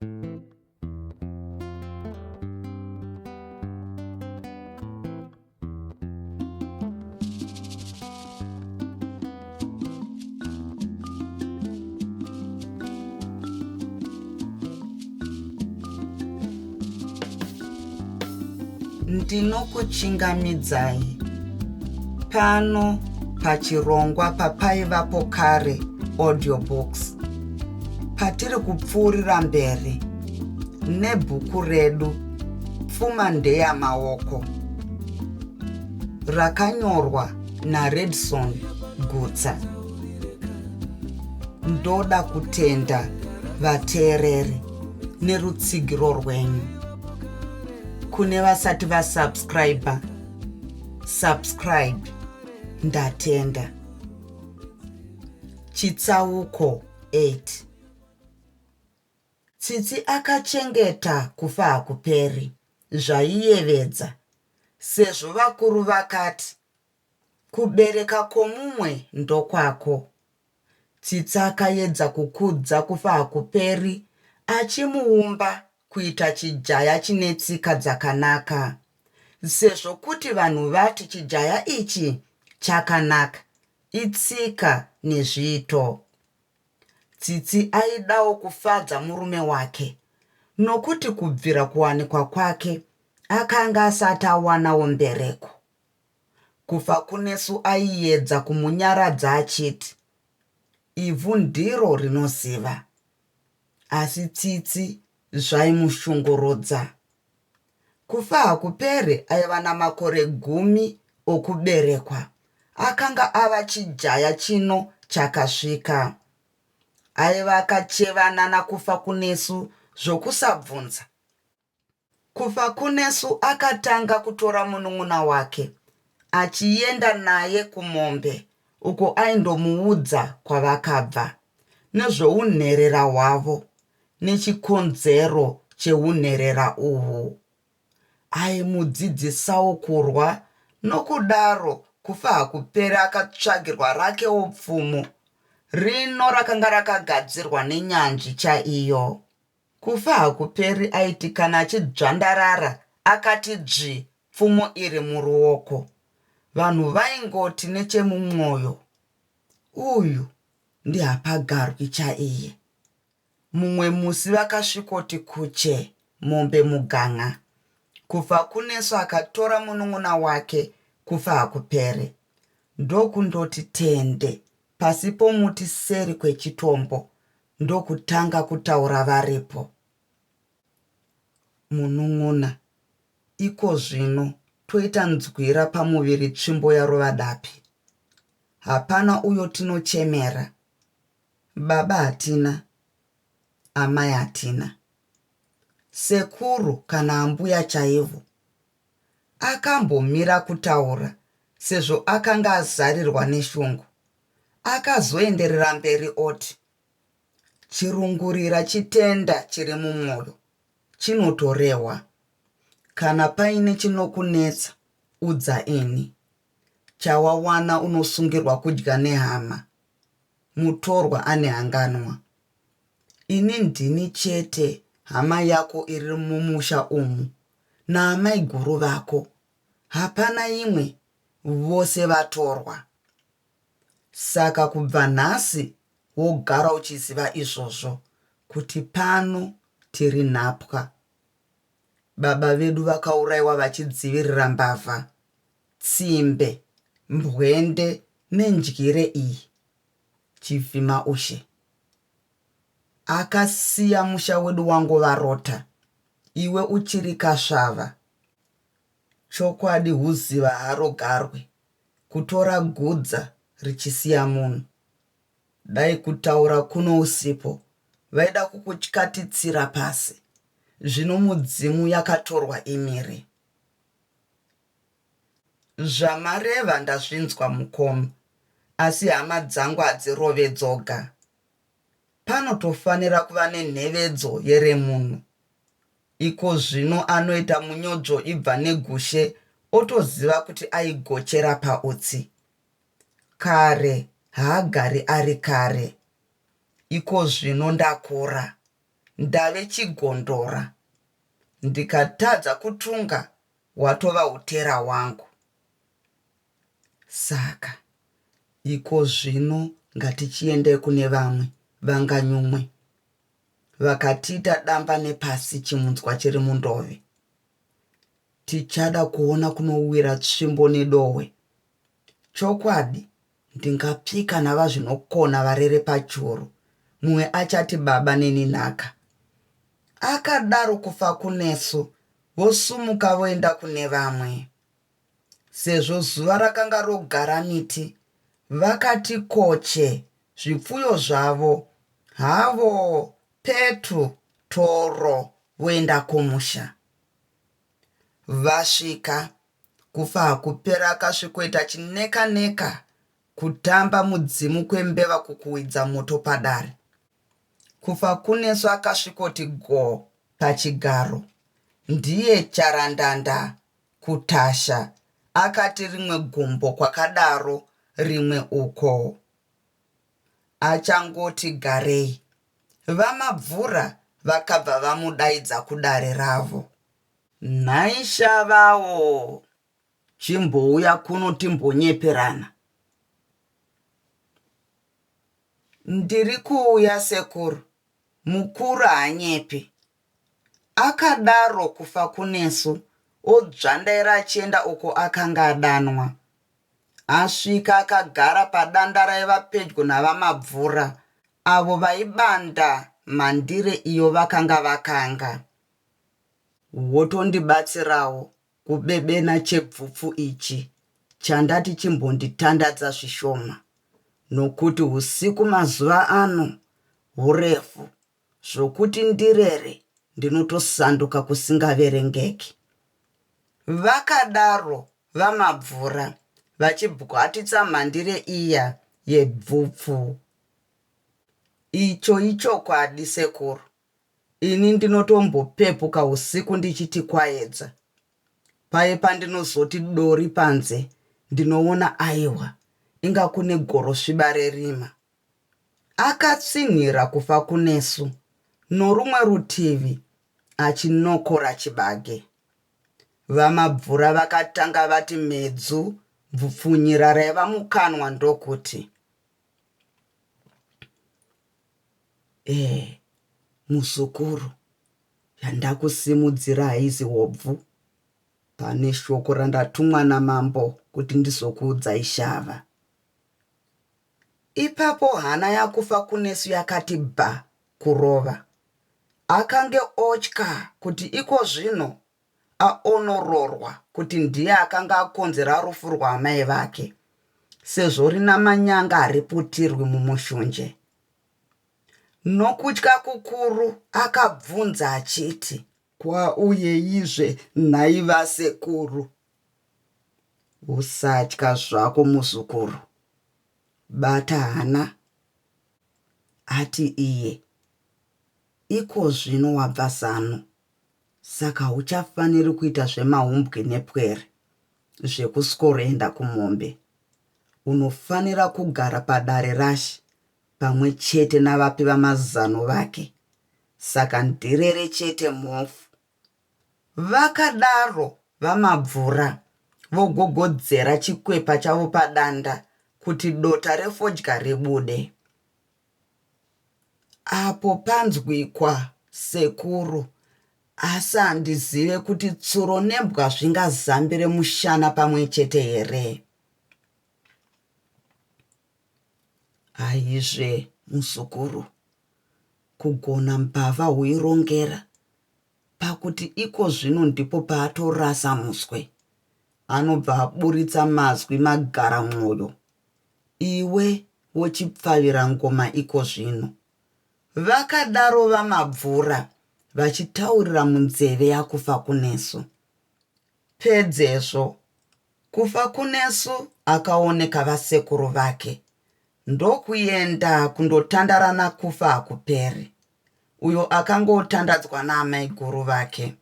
Ndinokuchingamidzai pano pachirongwa papaivapo kare audiobooks patiri kupfuurira mberi nebhuku redu Pfuma Ndeyamaoko rakanyorwa naRedson Gutsa. Ndoda kutenda vateereri nerutsigiro rwenyu. Kune vasati vasubscriber, subscribe. Ndatenda. Chitsauko 8 Tsitsi akachengeta kufa hakuperi zvaiyevedza sezvo vakuru vakati kubereka kwomumwe ndokwako. Tsitsi akayedza kukudza kufa hakuperi achimuumba kuita chijaya chine tsika dzakanaka sezvo kuti vanhu vati chijaya ichi chakanaka itsika nezviito. Tsitsi aidawo kufadza murume wake nokuti kubvira kuwanikwa kwake akanga asati awanawo mbereko. Kufakunesu aiedza kumunyaradza achiti ivhu ndiro rinoziva. Asi Tsitsi zvaimushungurudza. Kufahakupere aiva namakore gumi okuberekwa akanga ava chijaya chino chakasvika. Aiva akachevana naKufakunesu zvokusabvunza. Kufakunesu akatanga kutora munun'una wake achienda naye kumombe uko aindomuudza kwavakabva nezvounherera hwavo nechikonzero cheunherera uhu. Aimudzidzisawo kurwa nokudaro Kufahakupere akatsvagirwa rakewo pfumo rino rakanga rakagadzirwa nenyanzvi chaiyo. Kufahakuperi aiti kana achidzvandarara akati dzvi pfumo iri muruoko, vanhu vaingoti nechemumwoyo, Uyu ndiHapagarwi chaiye. Mumwe musi vakasvikoti kuche mombe mugan'a. Kufakunesu akatora munun'una wake Kufahakupere ndokundoti tende pasi pomuti seri kwechitombo ndokutanga kutaura varipo. Munun'una, ikozvino toita nzwira pamuviri tsvimbo yarova dapi. Hapana uyo tinochemera. Baba hatina, amai hatina. Sekuru kana ambuya chaivo. Akambomira kutaura sezvo akanga azarirwa neshungu. Akazoenderera mberi oti, Chirungurira chitenda chiri mumwoyo chinotorehwa. Kana paine chinokunetsa udza ini. Chawawana unosungirwa kudya nehama. Mutorwa ane hanganwa. Ini ndini chete hama yako iri mumusha umu naamaiguru vako. Hapana imwe, vose vatorwa. Saka kubva nhasi wogara uchiziva izvozvo kuti pano tiri nhapwa. Baba vedu vakauraiwa vachidzivirira mbavha, tsimbe, mbwende nendyire iyi. Chivhimaushe akasiya musha wedu wangova rota iwe uchiri kasvava. Chokwadi huziva haro garwe kutora gudza richisiya munhu. Dai kutaura kuno usipo vaida kukutyatitsira pasi zvino mudzimu yakatorwa imire. Zvamareva ndazvinzwa mukoma asi hama dzangu hadzirove dzoga. Panotofanira kuva nenhevedzo yeremunhu. Ikozvino anoita munyodzvo ibva negushe otoziva kuti aigochera pautsi. Kare haagari ari kare. Ikozvino ndakura. Ndave chigondora. Ndikatadza kutunga hwatova hutera hwangu. Saka iko zvino ngatichiendai kune vamwe vanganyumwe vakatiita damba nepasi chimunzwa chiri mundove. Tichada kuona kunowira tsvimbo nedohwe. Chokwadi ndingapika naVaZvinokona varere pachuru, mumwe achati baba neni nhaka. Akadaro Kufakunesu vosumuka voenda kune vamwe. Sezvo zuva rakanga rogara miti, vakati koche zvipfuyo zvavo, havo, petu, toro voenda kumusha. Vasvika, kufa hakupera akasvikoita chineka neka kutamba mudzimu kwembeva kukuwidza moto padare. Kufakunesu akasvikoti go pachigaro ndiye charandanda kutasha akati rimwe gumbo kwakadaro rimwe uko. Achangoti garei, VaMabvura vakabva vamudaidza kudare ravo. Nhai Shavawo, chimbouya kuno timbonyeperana. Ndiri kuuya sekuru, mukuru haanyepi. Akadaro Kufakunesu odzvandaira achienda uko akanga adanwa. Asvika akagara padanda raiva pedyo naVaMabvura avo vaibanda mhandire iyo vakanga vakanga. Wotondibatsirawo kubebena chebvupfu ichi chandati chimbonditandadza zvishoma nokuti husiku mazuva ano hurefu zvokuti ndirere ndinotosanduka kusingaverengeki. Vakadaro VaMabvura vachibwatitsa mhandire iya yebvupfu. Icho ichokwadi sekuru, ini ndinotombopepuka usiku ndichiti kwaedza. Paye pandinozoti dori panze ndinoona aiwa inga kune gorosviba rerima. Akatsinhira Kufakunesu norumwe rutivi achinokora chibage. VaMabvura vakatanga vati mhedzu bvupfunyira raiva mukanwa ndokuti, Eh, muzukuru, yandakusimudzira haizi hobvu. Pane shoko randatumwa namambo kuti ndizokuudzai Shava. Ipapo hana yaKufakunesu yakati bha kurova. Akange otya kuti ikozvino aonororwa kuti ndiye akanga akonzera rufu rwaamai vake, sezvo rina manyanga hariputirwi mumushunje. Nokutya kukuru akabvunza achiti. Kwauyeizve nhai vasekuru? Usatya zvako muzukuru. Bata hana. Ati iye. Ikozvino wabva zano saka hauchafaniri kuita zvemahumbwe nepwere zvekusworoenda kumombe. Unofanira kugara padare rashe pamwe chete navapi vamazano vake. Saka ndirere chete mhofu. Vakadaro VaMabvura vogogodzera chikwepa chavo padanda kuti dota refodya ribude. Apo panzwikwa sekuru asi handizive kuti tsuro nembwa zvingazambire mushana pamwe chete here? Aizve muzukuru, kugona mbavha huirongera Pakuti ikozvino ndipo paatorasa muswe. Anobva aburitsa mazwi magaramwoyo. Iwe wochipfavira ngoma ikozvino. Vakadaro VaMabvura vachitaurira munzeve yaKufakunesu. Pedzezvo, Kufakunesu akaoneka vasekuru vake ndokuenda kundotandara naKufahakuperi uyo akanga otandadzwa naamaiguru vake.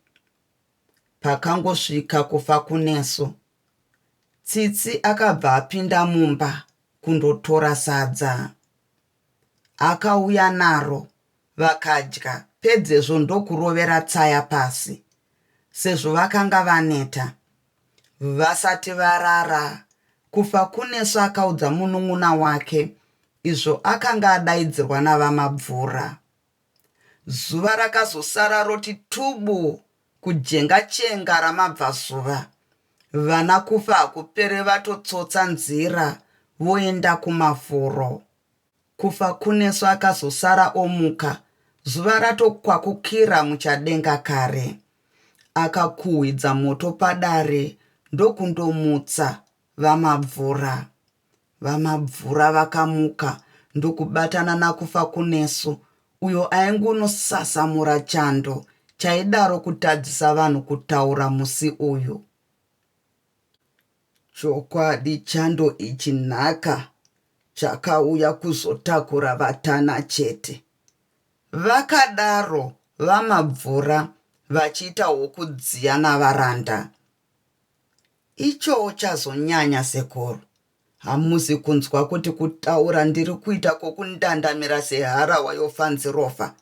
Pakangosvika Kufakunesu, Tsitsi akabva apinda mumba kundotora sadza. Akauya naro Vakadya pedzezvo ndokurovera tsaya pasi sezvo vakanga vaneta. Vasati varara, Kufakunesu akaudza munun'una wake izvo akanga adaidzirwa naVaMabvura. Zuva rakazosara roti tubu kujenga-chenga ramabvazuva. Vana kufa hakupere vatotsotsa nzira voenda kumafuro. Kufakunesu akazosara omuka zuva ratokwakukira muchadenga kare. Akakuhwidza moto padare ndokundomutsa VaMabvura. VaMabvura vakamuka ndokubatana naKufakunesu uyo aingunosasamura chando chaidaro kutadzisa vanhu kutaura musi uyu. Chokwadi chando ichi nhaka chakauya kuzotakura vatana chete. Vakadaro VaMabvura vachiita hwokudziya navaranda. Ichowo chazonyanya sekuru. Hamuzi kunzwa kuti kutaura ndiri kuita kwokundandamira seharahwa yofanzirofa.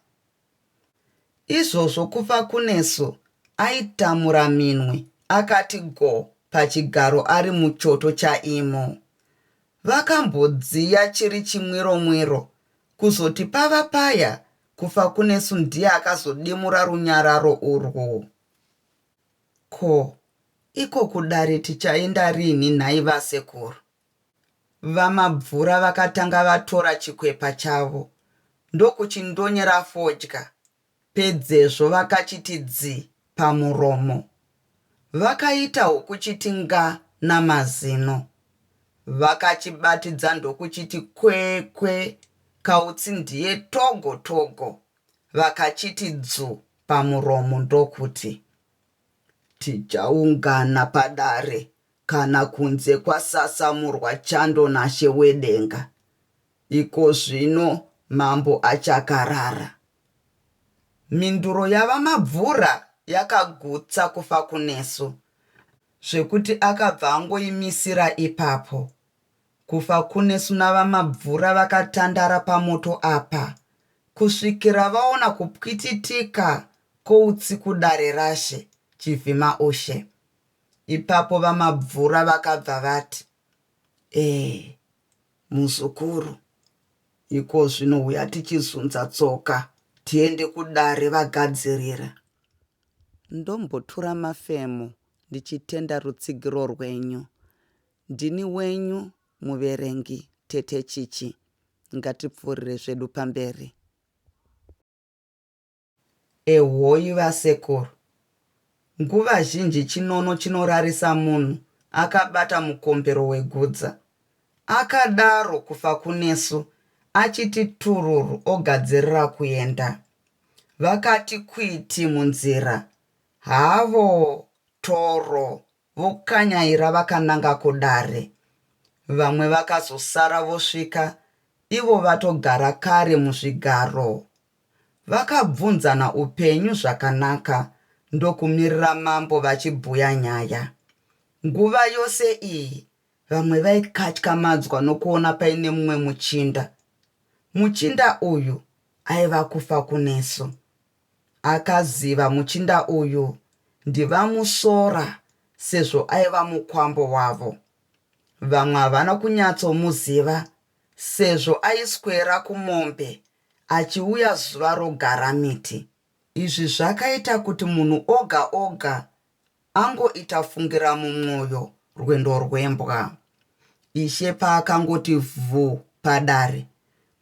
Izvozvo Kufakunesu aitamura minwe akati go pachigaro ari muchoto chaimo. Vakambodziya chiri chimwiro-mwiro kuzoti pava paya Kufakunesu ndiye akazodimura runyararo urwu. Ko, iko kudare tichaenda rinhi nhai vasekuru? VaMabvura vakatanga vatora chikwepa chavo ndokuchindonyera fodya pedzezvo vakachiti dzi pamuromo. Vakaita hukuchiti nga namazino. Vakachibatidza ndokuchiti kwe kwe kautsi ndiye togo togo vakachiti dzu pamuromo ndokuti, Tichaungana padare kana kunze kwasasamurwa chando naShe wedenga. Ikozvino mambo achakarara. Mhinduro yaVaMabvura yakagutsa Kufakunesu zvekuti akabva angoimisira ipapo. Kufakunesu naVaMabvura vakatandara pamoto apa kusvikira vaona kupwititika kwoutsi kudare raShe Chivhimaushe. Ipapo VaMabvura vakabva vati, Ee, muzukuru, ikozvino huya tichizunza tsoka tiende kudare vagadzirira. Ndombotura mafemo ndichitenda rutsigiro rwenyu. Ndini wenyu muverengi Tete Chichi. Ngatipfuurire zvedu pamberi. Ehoi vasekuru. Nguva zhinji chinono chinorarisa munhu akabata mukombero wegudza. Akadaro Kufakunesu achiti tururu ogadzirira kuenda. Vakati kwiti munzira havo toro vokanyaira vakananga kudare. Vamwe vakazosara vosvika ivo vatogara kare muzvigaro. Vakabvunzana upenyu zvakanaka ndokumirira mambo vachibhuya nyaya. Nguva yose iyi vamwe vaikatyamadzwa nokuona paine mumwe muchinda. Muchinda uyu aiva Kufakunesu. Akaziva muchinda uyu ndiVaMusora sezvo aiva mukwambo wavo. Vamwe havana kunyatsomuziva sezvo aiswera kumombe achiuya zuva rogara miti. Izvi zvakaita kuti munhu oga oga angoita fungira mumwoyo rwendo rwembwa. Ishe paakangoti vhu padare,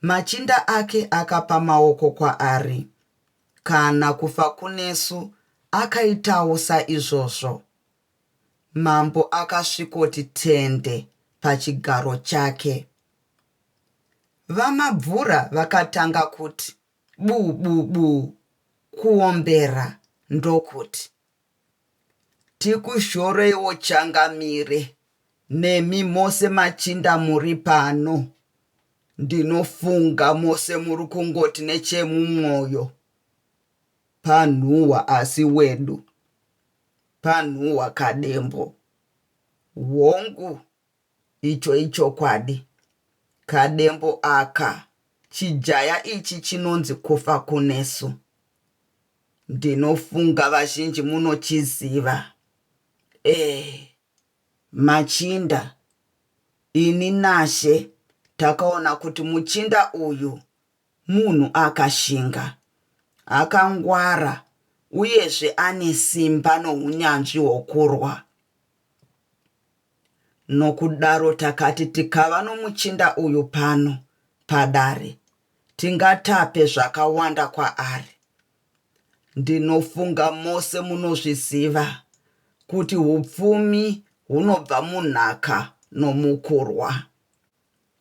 machinda ake akapa maoko kwaari. Kana Kufakunesu akaitawo saizvozvo. Mambo akasvikoti tende pachigaro chake. VaMabvura vakatanga kuti bu bu bu kuombera ndokuti, Tikushoreiwo changamire, nemi mose machinda muri pano. Ndinofunga mose muri kungoti nechemumwoyo, panhuhwa asi wedu, panhuhwa kadembo. Hongu, icho ichokwadi. Kadembo aka Chijaya ichi chinonzi Kufakunesu. Ndinofunga vazhinji munochiziva. Eh, machinda, ini naShe takaona kuti muchinda uyu munhu akashinga, akangwara uyezve ane simba nounyanzvi hwokurwa. Nokudaro takati tikava nomuchinda uyu pano padare tingatape zvakawanda kwaari. Ndinofunga mose munozviziva kuti upfumi hunobva munhaka nomukurwa.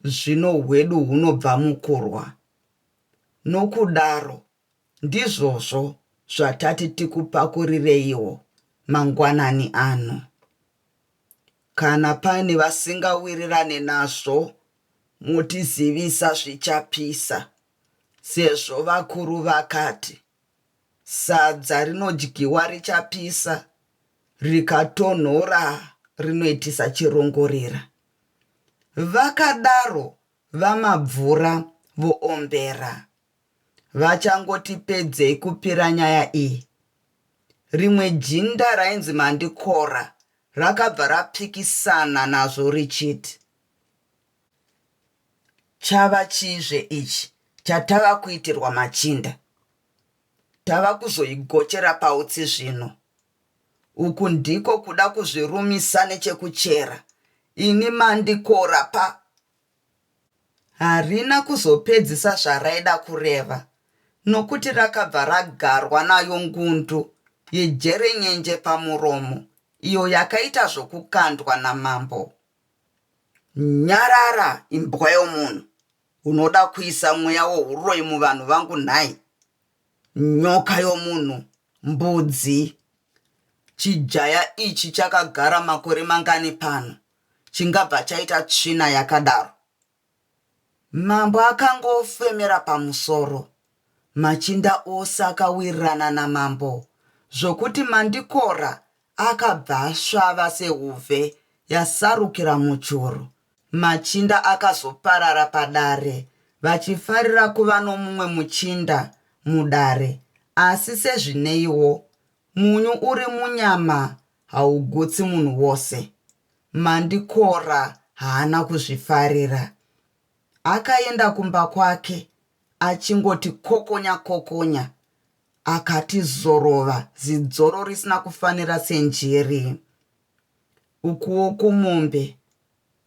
Zvino hwedu hunobva mukurwa. Nokudaro ndizvozvo zvatati tikupakurireiwo mangwanani ano. Kana paine vasingawirirane nazvo motizivisa zvichapisa sezvo vakuru vakati sadza rinodyiwa richapisa rikatonhora rinoitisa chirongorera. Vakadaro VaMabvura voombera. Vachangoti pedzei kupira nyaya iyi, rimwe jinda rainzi Mandikora rakabva rapikisana nazvo richiti, Chava chiizve ichi chatava kuitirwa machinda? Tava kuzoigochera pautsi zvino. Uku ndiko kuda kuzvirumisa nechekuchera ini Mandikora pa. Harina kuzopedzisa zvaraida kureva nokuti rakabva ragarwa nayo ngundu yejerenyenje pamuromo iyo yakaita zvokukandwa namambo. Nyarara imbwa yomunhu, unoda kuisa mweya wohuroyi muvanhu vangu nhai? Nyoka yomunhu, mbudzi. Chijaya ichi chakagara makore mangani pano chingabva chaita tsvina yakadaro? Mambo akanga ofemera pamusoro. Machinda ose akawirirana namambo zvokuti Mandikora akabva asvava sehuvhe yasarukira muchuru. Machinda akazoparara padare vachifarira kuva nomumwe muchinda mudare asi sezvineiwo, munyu uri munyama haugutsi munhu wose. Mandikora haana kuzvifarira. Akaenda kumba kwake achingoti kokonya kokonya akati zorova zidzoro risina kufanira senjiri. Ukuwo kumombe,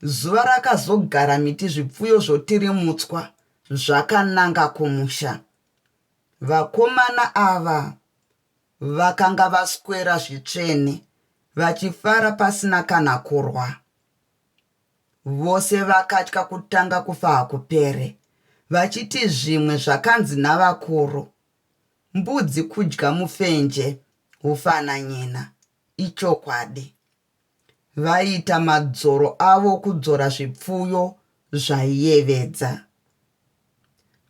zuva rakazogara miti zvipfuyo zvotirimutswa zvakananga kumusha. Vakomana ava vakanga vaswera zvitsvene vachifara pasina kana kurwa. Vose vakatya kutanga kufa hakupere vachiti zvimwe zvakanzi navakuru mbudzi kudya mufenje hufananyina ichokwadi. Vaiita madzoro avo kudzora zvipfuyo zvaiyevedza.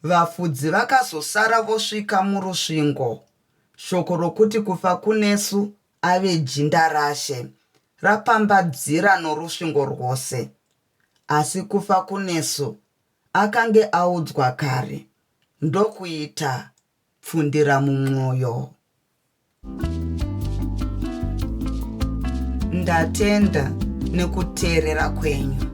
Vafudzi vakazosara vosvika murusvingo shoko rokuti Kufakunesu ave jinda rashe rapambadzira norusvingo rwose. Asi Kufakunesu akange audzwa kare ndokuita pfundira mumwoyo. Ndatenda nekuteerera kwenyu.